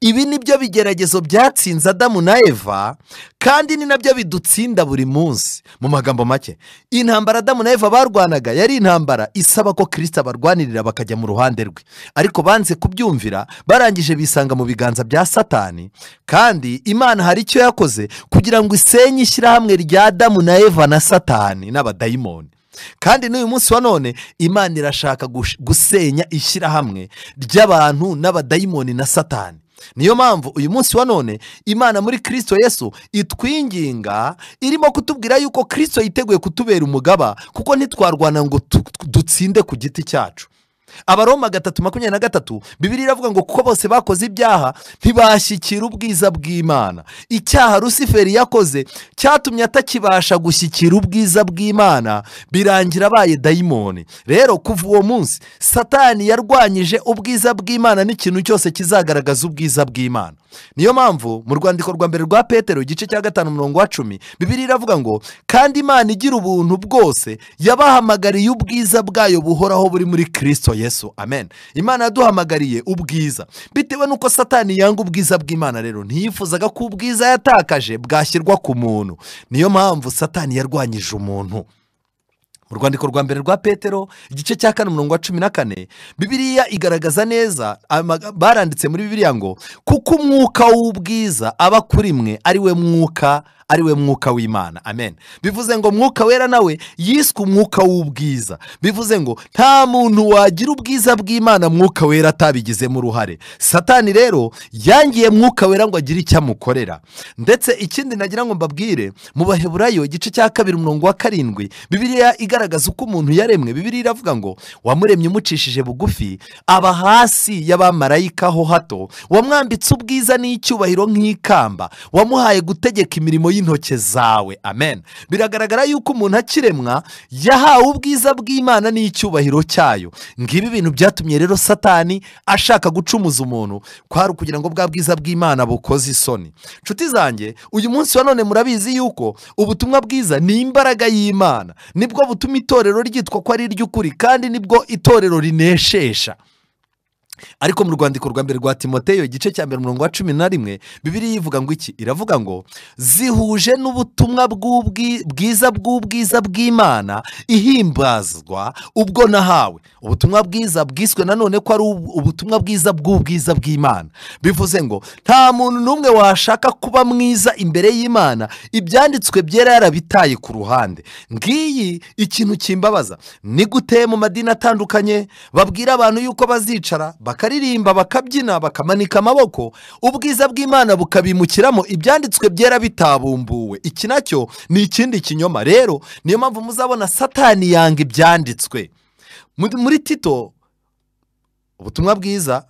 Ibi nibyo bigeragezo byatsinze Adamu na Eva, kandi ni nabyo bidutsinda buri munsi. Mu magambo make, intambara Adamu na Eva barwanaga yari intambara isaba ko Kristo abarwanirira bakajya mu ruhande rwe, ariko banze kubyumvira, barangije bisanga mu biganza bya Satani. Kandi Imana hari icyo yakoze kugira ngo isenye ishyirahamwe rya Adamu na Eva na Satani n'abadayimoni. Kandi n'uyu munsi wa none Imana irashaka gusenya ishyirahamwe ry'abantu n'abadayimoni na Satani. Niyo mpamvu uyu munsi wa none Imana muri Kristo Yesu itwinginga, irimo kutubwira yuko Kristo yiteguye kutubera umugaba, kuko ntitwarwana ngo dutsinde ku giti cyacu. Abaroma 3:23 Bibiliya iravuga ngo kuko bose bakoze ibyaha ntibashyikira ubwiza bw'Imana. Icyaha Rusiferi yakoze cyatumye atakibasha gushyikira ubwiza bw'Imana, birangira abaye dayimoni. Rero kuva uwo munsi Satani yarwanyije ubwiza bw'Imana n'ikintu cyose kizagaragaza ubwiza bw'Imana. Niyo mpamvu mu rwandiko rwa mbere rwa Petero igice cya 5:10 Bibiliya iravuga ngo kandi Imana igira ubuntu bwose yabahamagariye ubwiza bwayo buhoraho buri muri Kristo Yesu. Amen. Imana yaduhamagariye ubwiza. Bitewe nuko Satani yanga ubwiza bw'Imana rero, ntiyifuzaga ko ubwiza yatakaje bwashyirwa ku muntu. Niyo mpamvu Satani yarwanyije umuntu. Mu rwandiko rwa mbere rwa Petero igice cya 4 umurongo wa 14, Bibiliya igaragaza neza, baranditse muri Bibiliya ngo kuko umwuka w'ubwiza aba kuri mwe ari we mwuka w'Imana. Amen. Bivuze ngo mwuka wera nawe yiswe umwuka w'ubwiza. Bivuze ngo nta muntu wagira ubwiza bw'Imana mwuka wera atabigizemo uruhare. Satani rero yangiye mwuka wera ngo agire icyo amukorera. Ndetse ikindi nagira ngo mbabwire, mu Baheburayo igice cya 2 umurongo wa 7, Bibiliya igaragaza uko umuntu yaremwe. Bibiliya iravuga ngo wamuremye umucishije bugufi, aba hasi y'abamarayika ho hato, wamwambitse ubwiza n'icyubahiro nk'ikamba, wamuhaye gutegeka imirimo y'intoke zawe. Amen. Biragaragara yuko umuntu akiremwa yahawe ubwiza bw'Imana n'icyubahiro cyayo. Ngibi bintu byatumye rero Satani ashaka gucumuza umuntu, kwari kugira ngo bwa bwiza bw'Imana bukoze isoni. Nshuti zanjye, uyu munsi wa none murabizi yuko ubutumwa bwiza ni imbaraga y'Imana, nibwo butuma itorero ryitwa ko ari iry'ukuri, kandi nibwo itorero rineshesha. Ariko mu rwandiko rwa mbere rwa Timoteyo igice cya 1 umurongo wa 11, Bibiliya ivuga ngo iki? Iravuga ngo zihuje n'ubutumwa bwiza bw'ubwiza bw'Imana ihimbazwa ubwo nahawe. Ubutumwa bwiza bwiswe nanone ko ari ubutumwa bwiza bw'ubwiza bw'Imana. Bivuze ngo nta muntu n'umwe washaka kuba mwiza imbere y'Imana ibyanditswe byera yarabitaye ku ruhande. Ngiyi ikintu kimbabaza ni gute mu madini atandukanye babwira abantu yuko bazicara bakaririmba, bakabyina, bakamanika amaboko, ubwiza bw'Imana bukabimukiramo ibyanditswe byera bitabumbuwe. Iki nacyo ni ikindi kinyoma. Rero niyo mpamvu muzabona Satani yanga ibyanditswe. Muri Tito, ubutumwa bwiza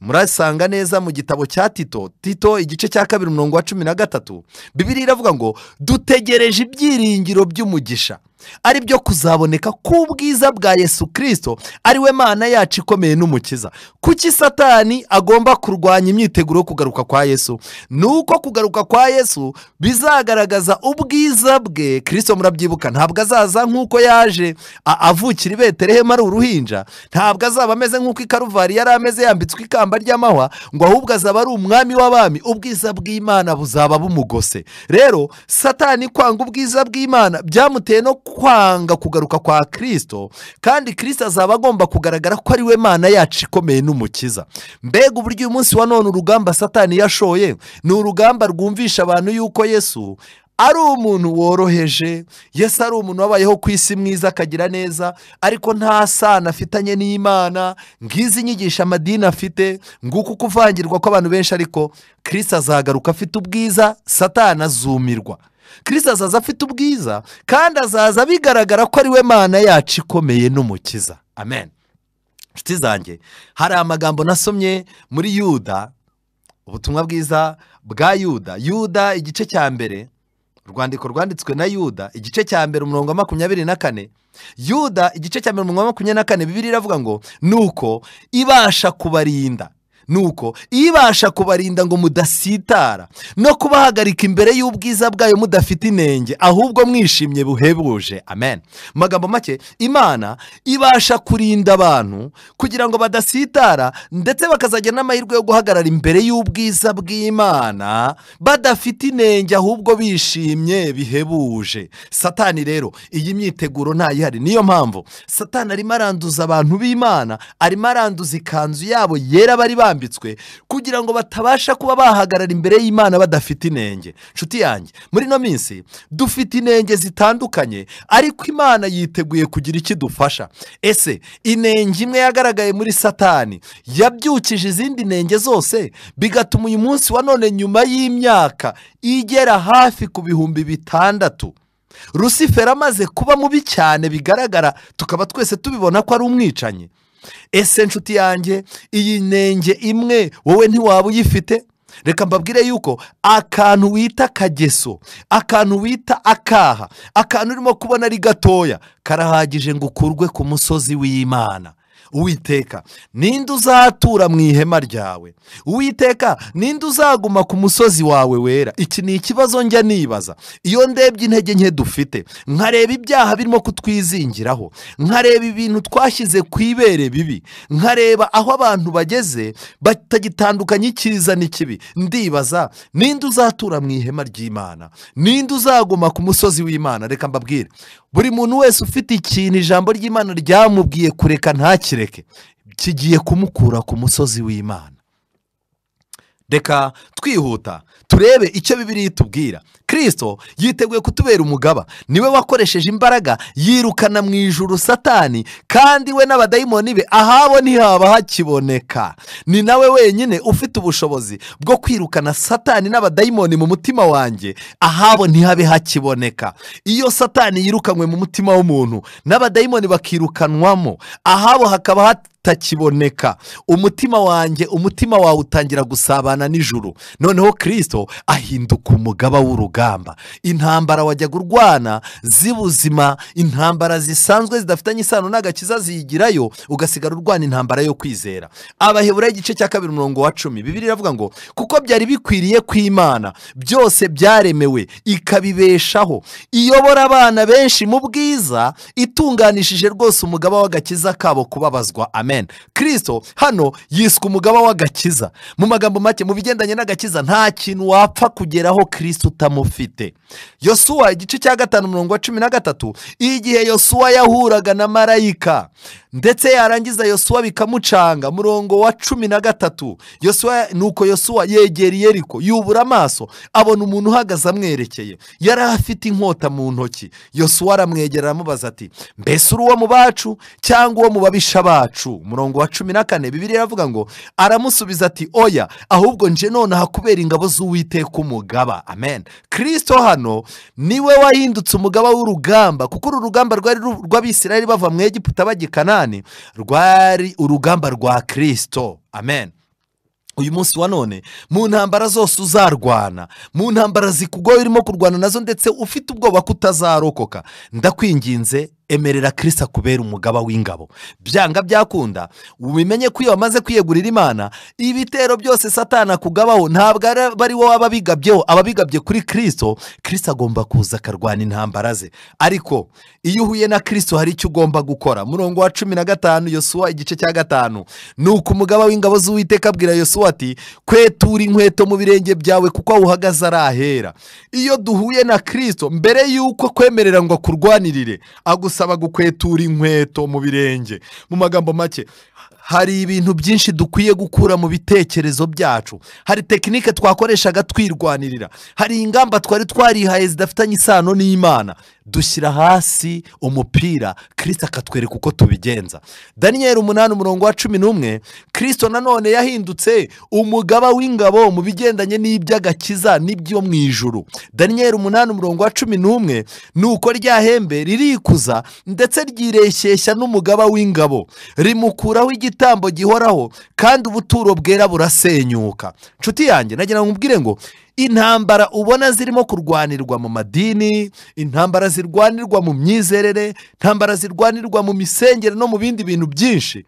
murasanga neza mu gitabo cya Tito, Tito igice cya 2 umurongo wa 13, Bibiliya iravuga ngo dutegereje ibyiringiro by'umugisha, ari byo kuzaboneka k'ubwiza bwa Yesu Kristo, ari we Mana yacu ikomeye n'umukiza. Kuki Satani agomba kurwanya imyiteguro yo kugaruka kwa Yesu? Nuko kugaruka kwa Yesu bizagaragaza ubwiza bwe. Kristo murabyibuka, ntabwo azaza nk'uko yaje avukira i Betelehemu ari uruhinja, ntabwo azaba ameze nk'uko i Karuvari yari ameze yambitswe ikamba ry'amahwa, ngo ahubwo azaba ari umwami w'abami. Ubwiza bw'Imana buzaba bumugose. Rero Satani kwanga ubwiza bw'Imana byamuteye no kwanga kugaruka kwa Kristo, kandi Kristo azaba agomba kugaragara ko ari we Mana yacu ikomeye n'umukiza. Mbega uburyo uyu munsi wa none urugamba Satani yashoye ni urugamba rwumvisha abantu yuko Yesu ari umuntu woroheje, Yesu ari umuntu wabayeho ku isi mwiza akagira neza, ariko nta sano afitanye n'Imana. Ngizi inyigisho amadini afite, nguko kuvangirwa kw'abantu benshi, ariko Kristo azagaruka afite ubwiza, Satani azumirwa. Kristo azaza afite ubwiza, kandi azaza bigaragara ko ari we Mana yacu ikomeye n'umukiza. Amen. Nshuti zanjye, hari amagambo nasomye muri Yuda, ubutumwa bwiza bwa Yuda, Yuda igice cya 1, urwandiko rwanditswe na Yuda igice cya 1 umurongo wa 24. Yuda igice cya 1 umurongo wa 24, Bibiliya iravuga ngo nuko ibasha kubarinda, nuko ibasha kubarinda ngo mudasitara no kubahagarika imbere y'ubwiza bwayo mudafite inenge, ahubwo mwishimye buhebuje. Amen. Magambo make, Imana ibasha kurinda abantu kugira ngo badasitara, ndetse bakazagira n'amahirwe yo guhagarara imbere y'ubwiza bw'Imana badafite inenge, ahubwo bishimye bihebuje. Satani rero iyi myiteguro ntayihari. Niyo mpamvu Satani arimo aranduza abantu b'Imana, arimo aranduza ikanzu yabo yera bari bambitswe, kugira ngo batabasha kuba bahagarara imbere y'Imana badafite inenge. Nshuti yanjye, muri no minsi dufite inenge zitandukanye, ariko Imana yiteguye kugira ikidufasha. Ese inenge imwe yagaragaye muri Satani yabyukije izindi nenge zose, bigatuma uyu munsi wa none nyuma y'imyaka igera hafi ku 6000 Rusiferi amaze kuba mubi cyane bigaragara, tukaba twese tubibona ko ari umwicanyi. Ese nshuti yanjye, iyi nenge imwe wowe ntiwaba uyifite? Reka mbabwire yuko akantu wita kageso, akantu wita akaha, akantu urimo kubona ari gatoya, karahagije ngo ukurwe ku musozi w'Imana. Uwiteka, ninde uzatura mu ihema ryawe? Uwiteka, ninde uzaguma ku musozi wawe wera? Iki ni ikibazo njya nibaza iyo ndebye intege nke dufite, nkareba ibyaha birimo kutwizingiraho, nkareba ibintu twashyize ku ibere bibi, nkareba aho abantu bageze batagitandukanye icyiza n'ikibi. Ndibaza, ninde uzatura mu ihema ry'Imana? Ninde uzaguma ku musozi w'Imana? Reka mbabwire, buri muntu wese ufite ikintu ijambo ry'Imana ryamubwiye kureka ntakireke, kigiye kumukura ku musozi w'Imana. Reka twihuta turebe icyo Bibiliya itubwira. Kristo yiteguye kutubera umugaba, niwe wakoresheje imbaraga yirukana mu ijuru Satani, kandi we n'abadayimoni be ahabo ntihaba hakiboneka. Ni nawe wenyine ufite ubushobozi bwo kwirukana Satani n'abadayimoni mu mutima wanjye, ahabo ntihabe hakiboneka. Iyo Satani yirukanywe mu mutima w'umuntu n'abadayimoni bakirukanwamo, ahabo hakaba hatakiboneka, umutima wanjye, umutima wawe utangira gusabana n'ijuru. Noneho Kristo ahinduka umugaba w'urugamba. Intambara wajyaga urwana z'ubuzima, intambara zisanzwe zidafitanye isano n'agakiza ziyigirayo, ugasigara urwana intambara yo kwizera. Abaheburayo igice cya 2 umurongo wa 10, Bibiliya iravuga ngo kuko byari bikwiriye kw'Imana byose byaremewe ikabibeshaho, iyobora abana benshi mu bwiza, itunganishije rwose umugaba w'agakiza kabo kubabazwa. Amen. Kristo hano yiswe umugaba w'agakiza. Mu magambo make, mu bigendanye n'agakiza nta kintu wapfa kugeraho Kristo utamufite. Yosuwa igice cya 5 umurongo wa 13, igihe Yosuwa yahuraga na marayika ndetse yarangiza Yosuwa bikamucanga, murongo wa 13, Yosuwa, nuko Yosuwa yegera Yeriko, yubura amaso abona umuntu uhagaze amwerekeye, yari afite inkota mu ntoki. Yosuwa aramwegera aramubaza ati mbese uri uwo mu bacu cyangwa uwo mu babisha bacu? Murongo wa 14, Bibiliya iravuga ngo aramusubiza ati oya, ahubwo nje nonaha kubera ingabo z'Uwiteka umugaba. Amen. Kristo hano niwe wahindutse umugaba w'urugamba, kuko uru rugamba rwari rw'Abisirayeli bava mu Egiputa bajya i Kanani, rwari urugamba rwa Kristo. Amen. Uyu munsi wa none, mu ntambara zose uzarwana, mu ntambara zikugoye urimo kurwana nazo ndetse ufite ubwoba ko utazarokoka, ndakwinginze emerera Kristo akubera umugaba w'ingabo. Byanga byakunda ubimenye ko iyo wamaze kwiyegurira Imana, ibitero byose Satani akugabaho ntabwo ari wowe ababigabyeho, ababigabye kuri Kristo. Kristo agomba kuza akarwana intambara ze. Ariko iyo uhuye na Kristo hari icyo ugomba gukora. Murongo wa 15, Yosuwa igice cya 5, nuko umugaba w'ingabo z'Uwiteka abwira Yosuwa ati kwetura inkweto mu birenge byawe kuko aho uhagaze ari ahera. Iyo duhuye na Kristo, mbere yuko kwemerera ngo akurwanirire, agusaba gukwetura inkweto mu birenge. Mu magambo make, hari ibintu byinshi dukwiye gukura mu bitekerezo byacu. Hari tekinike twakoreshaga twirwanirira, hari ingamba twari twarihaye zidafitanye isano n'Imana. Dushyira hasi umupira, Kristo akatwereka uko tubigenza. Daniel 8 umurongo wa 11, Kristo nanone yahindutse umugaba w'ingabo mu bigendanye n'iby'agakiza n'ibyo mu ijuru. Daniel 8 umurongo wa 11, nuko rya hembe ririkuza ndetse ryireshyeshya n'umugaba w'ingabo, rimukuraho igitambo gihoraho, kandi ubuturo bwera burasenyuka. Nshuti yanjye, nagira ngo nkubwire ngo intambara ubona zirimo kurwanirwa mu madini, intambara zirwanirwa mu myizerere, intambara zirwanirwa mu misengere no mu bindi bintu byinshi,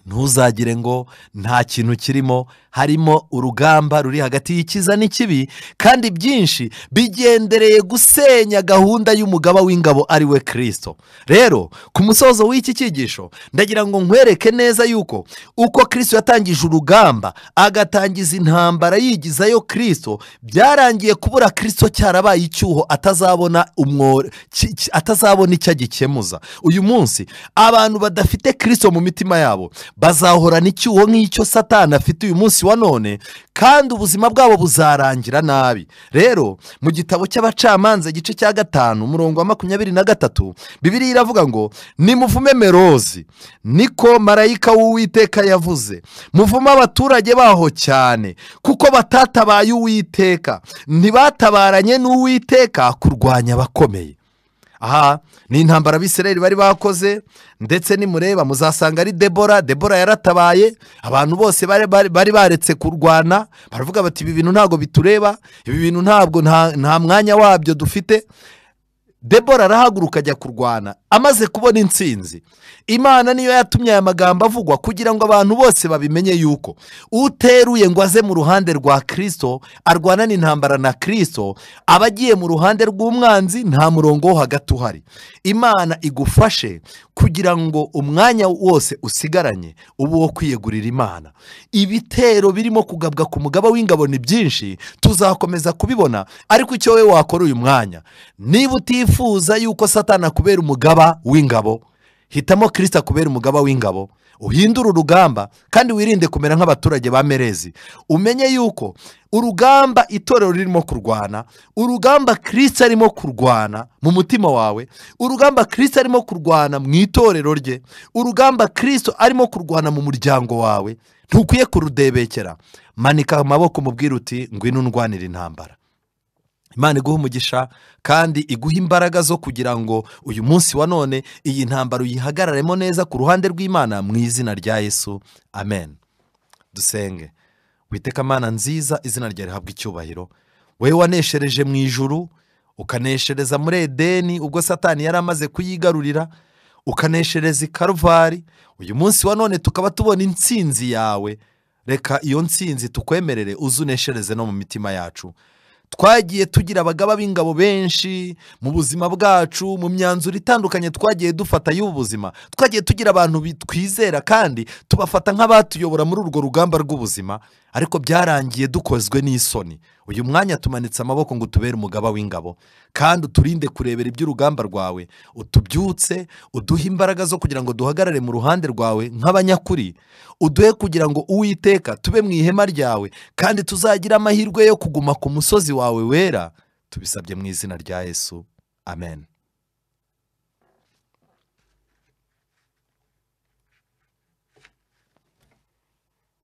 ntuzagire ngo nta kintu kirimo. Harimo urugamba ruri hagati y'ikiza n'ikibi, kandi byinshi bigendereye gusenya gahunda y'umugaba w'ingabo ari we Kristo. Rero ku musozo w'iki cyigisho, ndagira ngo nkwereke neza yuko uko Kristo yatangije urugamba, agatangiza intambara yigizayo Kristo, byarangiye kubura Kristo cyarabaye icyuho atazabona atazabona icyo agikemuza. Uyu munsi abantu badafite Kristo mu mitima yabo bazahorana icyuho nk'icyo Satani afite uyu munsi wa none, kandi ubuzima bwabo buzarangira nabi. Rero mu gitabo cy'Abacamanza igice cya 5 umurongo wa 23, Bibiliya iravuga ngo nimuvume Merozi, niko marayika w'Uwiteka yavuze, muvume abaturage baho cyane, kuko batatabaye Uwiteka, ntibatabaranye n'Uwiteka kurwanya abakomeye. Aha ni intambara Abisirayeli bari bakoze, ndetse nimureba muzasanga ari Debora. Debora yaratabaye, abantu bose bari baretse kurwana, baravuga bati ibi bintu ntabwo bitureba, ibi bintu ntabwo nta mwanya wabyo dufite. Debora arahaguruka ajya kurwana. Amaze kubona intsinzi, Imana niyo yatumye aya magambo avugwa kugira ngo abantu bose babimenye yuko uteruye ngo aze mu ruhande rwa Kristo, arwanane intambara na Kristo, aba agiye mu ruhande rw'umwanzi, nta murongo wo hagati uhari. Imana igufashe kugira ngo umwanya wose usigaranye ube uwo kwiyegurira Imana. Ibitero birimo kugabwa ku mugaba w'ingabo ni byinshi, tuzakomeza kubibona, ariko icyo wowe wakora uyu mwanya, niba utifuza yuko Satani akubera umugaba w'ingabo, hitamo Kristo akubera umugaba w'ingabo, uhindure urugamba kandi wirinde kumera nk'abaturage ba Merezi. Umenye yuko urugamba itorero ririmo kurwana, urugamba Kristo arimo kurwana mu mutima wawe, urugamba Kristo arimo kurwana mu itorero rye, urugamba Kristo arimo kurwana mu muryango wawe, ntukwiye kurudebekera. Manika amaboko umubwire uti ngwino undwanire intambara. Imana iguhe umugisha kandi iguhe imbaraga zo kugira ngo uyu munsi wa none iyi ntambara uyihagararemo neza ku ruhande rw'Imana mu izina rya Yesu. Amen. Dusenge. Witeka Mana nziza, izina ryawe rihabwe icyubahiro. Wowe waneshereje mu ijuru, ukaneshereza muri Edeni ubwo Satani yari amaze kuyigarurira, ukaneshereza i Karuvari. Uyu munsi wa none tukaba tubona intsinzi yawe. Reka iyo ntsinzi tukwemerere uzuneshereze no mu mitima yacu. Twagiye tugira abagaba b'ingabo benshi mu buzima bwacu, mu myanzuro itandukanye twagiye dufata y'ubuzima, twagiye tugira abantu bitwizera kandi tubafata nk'abatuyobora muri urwo rugamba rw'ubuzima, ariko byarangiye dukozwe n'isoni. Uyu mwanya tumanitse amaboko ngo utubere umugaba w'ingabo, kandi uturinde kurebera iby'urugamba rwawe, utubyutse, uduhe imbaraga zo kugira ngo duhagarare mu ruhande rwawe nk'abanyakuri, uduhe kugira ngo Uwiteka tube mu ihema ryawe, kandi tuzagira amahirwe yo kuguma ku musozi wawe wera. Tubisabye mu izina rya Yesu. Amen.